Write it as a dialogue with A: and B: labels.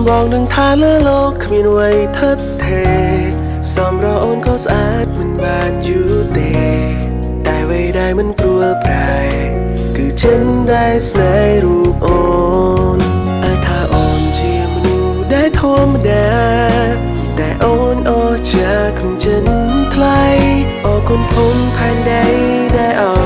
A: បងនឹងថាលើលោកគ្មានអ្វីថិតថេរសម្រអូនក៏ស្អាតមិនបានយូរទេតែអ្វីដែលមិនព្រួលប្រែគឺចិនដែលស្នេហ៍រូបអូនអាចថាអូនជាមនុស្សដែលធម្មតាតែអូនអស្ចារ្យក្នុងចិនថ្លៃអរគុណភូមិផែនដីដែល